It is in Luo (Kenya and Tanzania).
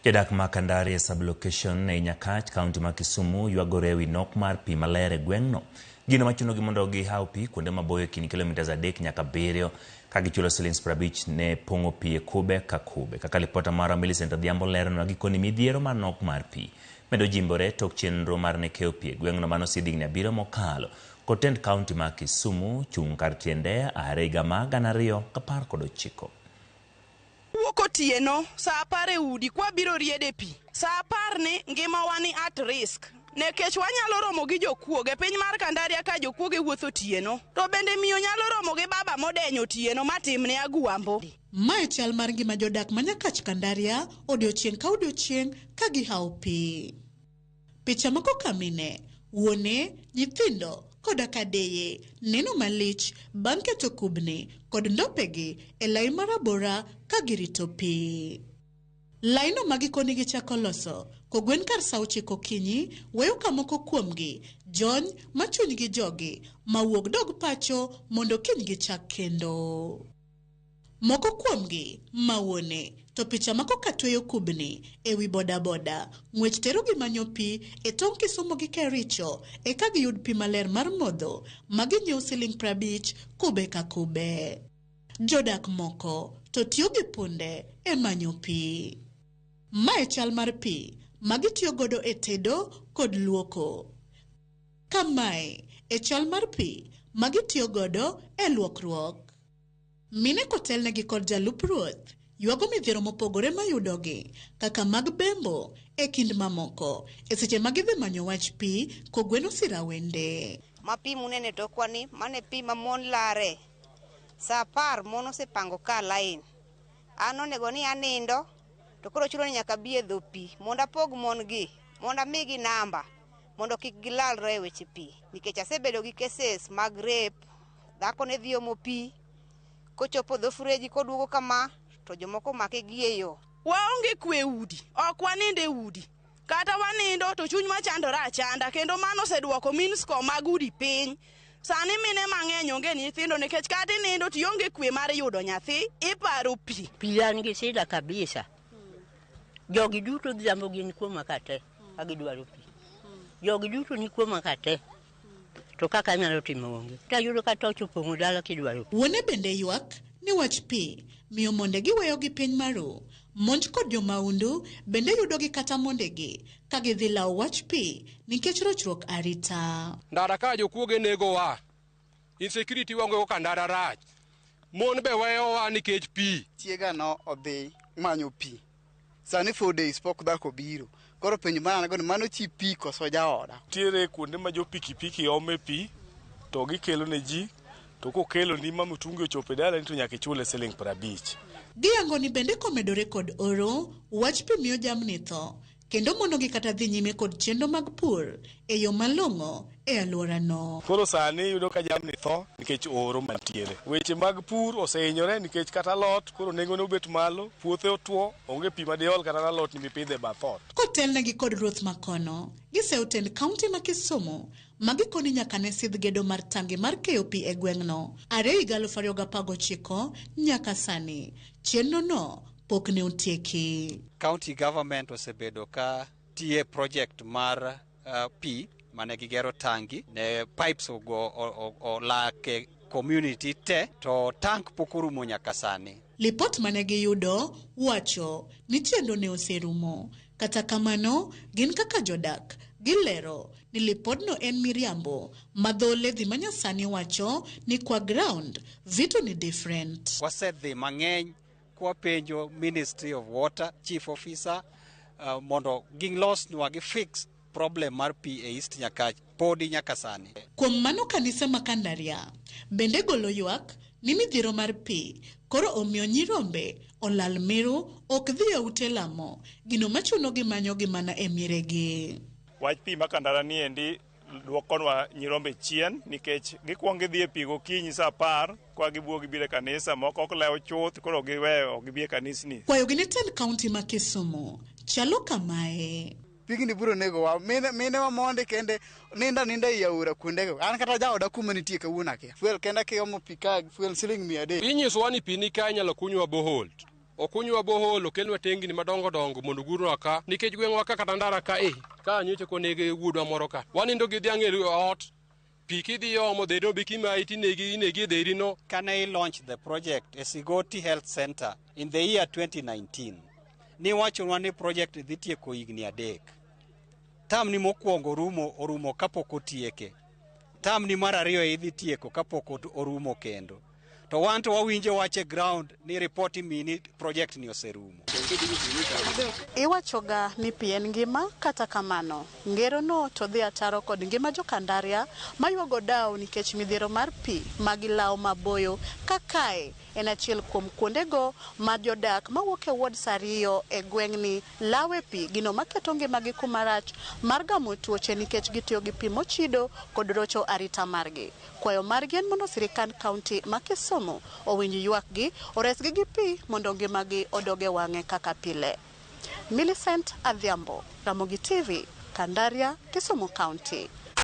Jodak ma Kandari e sub-location ei Nyakach, kaunti ma Kisumu ywagore ewi nok mar pi maler e gweng'no. Gino machunogi mondo gihaw pi kuonde maboyo e kind kilomitas 3 nyaka 7 ka gichulo silings 50 ne pong'o pi e kube ka kube. Kaka lipota marwa Millicent Odhiambo leronwa, gikoni midhiero mar nok mar pi medo jimbore tok chenro mar ne keyo pi e gweng'no mano osidh higni 7 mokalo kod tend kaunti ma Kisumu chung' kar tiende are higa ma 2019. Wuok otieno saa 10 e udi kwabiro riede pi. Saa 10 ni ngimawa ni at risk nekech wanyalo romo gi jokuoge piny mar Kandaria ka jokuoge wuotho otieno. To bende miyo nyalo romo gi baba modenyo otieno matimne agwambo. Mae chal mar ngima jodak ma Nyakach Kandaria odiochieng' ka odiochieng' ka gihawo pi. Picha moko ka mine, wuone, nyithindo koda ka deye neno malich bang' keto kubni kod ndopegi e lai marabora ka girito pi. Laino ma gikoni gichako loso kogwen kar saa 9 okinyi weyo ka moko kuomgi jony ma chunygi jogi ma wuog dog pacho mondo kiny gichak kendo. Moko kuomgi ma wuone to picha mako ka tweyo kubni e wi bodaboda ng'wech terogi manyo pi e tong' Kisumu gi Kericho eka giyud pi maler mar modho ma ginyiew siling 50 kube ka kube. Jodak moko to tiyo gi punde e manyo pi. Mae chal mar pi ma gitiyo godo e tedo kod luoko. Kamae e chal mar pi ma gitiyo godo e luokruok. Mine kotelnegi kod jalup ruoth ywago midhiero mopogore mayudogi kaka mag bembo e kind mamoko e seche ma gidhi manyo wach pi kogweno sirawende. Ma pi munene tokwa ni mane pi ma mon lare. Saa 10 mon osepango ka line. An onego ni anindo to koro chuno ni nyaka bi e dho pi mondo apog mon gi mondo amigi namba mondo kik gilalre e weche pi nikech asebedo gi cases mag rape. Dhako ne dhi omo pi kochopo dho freji koduogo kama to jomoko omake gi e yo. Waonge kwe e udi, ok wanind e udi. Kata wanindo to chuny machandore achanda kendo mano oseduoko mean score mag udi piny. Sani mine mang'eny onge nyithindo nikech kata inindo to ionge kwe mar yudo nyathi, iparo pi. Pi an gi shida kabisa. Jogi duto odhiambo gin kuoma ka te ka gidwaro pi. Jogi duto ni kuoma ka te. To kaka anyalo timo onge. Tayudo ka toch opong'o dala kidwaro pi. Wuone bende ywak ni wach pi miyo monde giweyo gi piny maru. Monj kod jomaundu bende yudogi kata mondegi ka gidhi lawo wach pi nikech rochruok arita. Ndara ka jokuoge negowa. Insecurity waonge go ka ndara rach. Mon be weyowa nikech pi. Chiega no odhi manyo pi. Sani 4 days pok dhako obiro. Koro penjo mar an go ni mano chi pi koso jaoda. Nitiere kuonde ma jo pikipiki ome pi to gikelo ne ji to kokelo ni ma mtungi ochopo e dalani to nyaka ichule siling 50. Giyango ni bende komedore kod oro, wach pi miyo jamni tho kendo monogi kata dhi nyime kod chenro mag pur e yo malong'o e alworano. Koro sani iyudo ka jamni tho nikech oro mantiere. Weche mag pur osehinyore nikech kata alot koro nengone obet malo, puothe otwo, onge pi ma diol kata alot ni mipidho e bath ot. Kotelnegi kod ruoth makono, giseyo tend kaunti ma Kisumu ma gikoni nyaka ne sidh gedo mar tangi mar keyo pi e gweng'no are higa 2019 nyaka sani. Chenro no pok ne otieki. County government osebedo ka tiye project mar pi mane gigero tangi ne pipes ogo olake community te to tank pok orumo nyaka sani. Lipot mane giyudo wacho ni chenro ne oserumo. Kata kamano, gin kaka jodak gilero ni lipodno en miriambo ma dho ledhi manyasani wacho ni kwa ground vitu ni different. Wasedhi mang'eny kwapenjo Ministry of Water Chief Officer mondo gilosnwa gi fix problem mar pi e East Nyakach podi nyaka sani. Kuom mano kanise ma Kandaria bende golo ywak ni midhiero mar pi koro omiyo nyirombe olal miru ok dhi e ute lamo gino machuno gi manyo gi mana e mieregi. Wach pi ma Kandara ni endi duokonwa nyirombe chien nikech gikuongo gidhi e pi gokinyi saa 10 kwa gibuo gibiro e kanisa moko ok lew chuth koro giweyo ok gibi e kanisni. Kwayogi ne tend kaunti ma Kisumu chalo kamae. Pigni biro negowa. Mine ma mondi kende ninda ninda ei aora kuondego. An kata jaoda kuma nitie kawuono akia. Fuel kenda kiomo pi ka fuel siling 300. Inyisowa ni pi ni ka inyalo kunywa borehole. Okunywa borehole, okelnwa tengni madongo dongo mondo ogurnwa ka, nikech gweng'wa ka kata ndara ka e ka nyocha koneg wuodwa moro ka. Wanindo gi dhiang' e ot, pi kidhi omo dheri no be kimayi tinegi inegi e dheri no. Kane i launch the project e Sigoti Health Center in the year 2019, niwachonwa ni project dhi tieko higni 3. Term ni mokwongo rumo orumo kapok otieke. Term ni mar ariyo idhi tieko kapok orumo kendo. To wan to wawinjo wach e ground ni report imini project ni oserumo. Iwachoga ni pi en ngima, kata kamano, ngerono to dhi ataro kod ngima jokandaria maywago dawo nikech midhiero mar pi ma gilawo maboyo ka kae en achiel kuom kuondego ma jodak mawuok e wards 2 e gweng'ni lawe pi, gino maketo ngimagi kuma rach mar gamo tuoche nikech gitiyo gi pi mochido kod rocho arita margi. Kwayo margi en mondo sirikand kaunti ma Kisumu owinj ywakgi, oresgi gi pi mondo ngimagi odog e wang'e kaka pile. Millicent Adhiambo, Ramogi TV, Kandaria, Kisumu County.